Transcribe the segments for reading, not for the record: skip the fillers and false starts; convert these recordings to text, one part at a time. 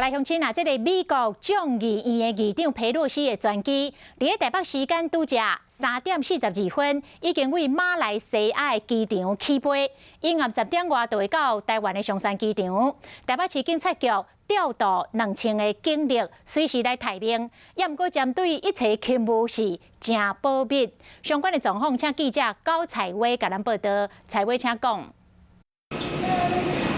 來鄉親啊，這个美國眾議院的議長裴洛西的專機，佇咧台北時間拄才3點42分，已經對馬來西亞的機場起飛，𪜶暗10點外就會到台灣的松山機場。台北市警察局調度2000个警力，隨時來待命。也毋過針對一切勤務是誠保密。相關的狀況，請記者高彩威共咱報導。彩威，請講。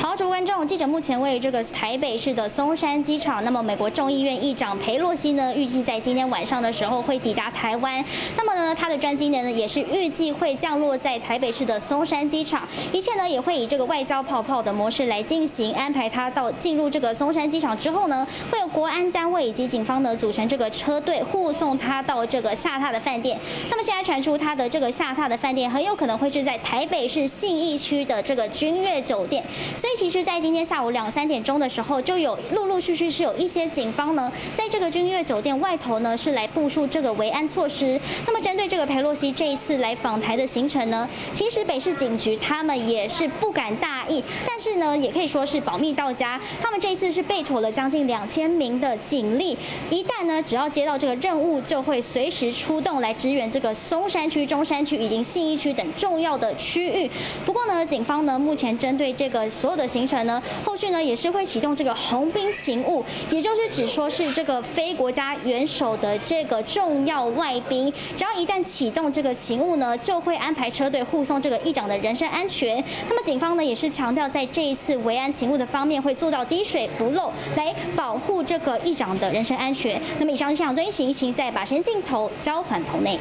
好，各位觀眾，記者目前位於這個台北市的松山機場。那麼，美國眾議院議長裴洛西呢，預計在今天晚上的時候會抵達台灣。那麼呢，他的專機呢，也是預計會降落在台北市的松山機場。一切呢，也會以這個外交泡泡的模式來進行安排。他到進入這個松山機場之後呢，會有國安單位以及警方呢組成這個車隊護送他到這個下榻的飯店。那麼現在傳出他的這個下榻的飯店很有可能會是在台北市信義區的這個君悅酒店。所以其實，在今天下午兩三點鐘的時候，就有陸陸續續是有一些警方呢，在這個君悅酒店外頭呢，是來部署這個維安措施。那麼，針對這個裴洛西這一次來訪台的行程呢，其實北市警局他們也是不敢大意，但是呢，也可以說是保密到家。他們這一次是備妥了將近2000名的警力，一旦呢，只要接到這個任務，就會隨時出動來支援這個松山區、中山區以及信義區等重要的區域。不過呢，警方呢目前針對這個所有的行程呢，後續呢也是會啟動這個紅兵勤務，也就是指說是這個非國家元首的這個重要外賓，只要一旦啟動這個勤務呢，就會安排車隊護送這個議長的人身安全。那麼警方呢也是強調，在這一次維安勤務的方面會做到滴水不漏，來保護這個議長的人身安全。那麼以上是現場最新情形，再把聲鏡頭交還棚內。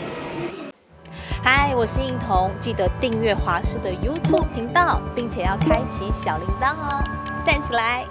嗨，我是應彤，記得訂閱華視的 YouTube 頻道，並且要開啟小鈴鐺哦，讚起來！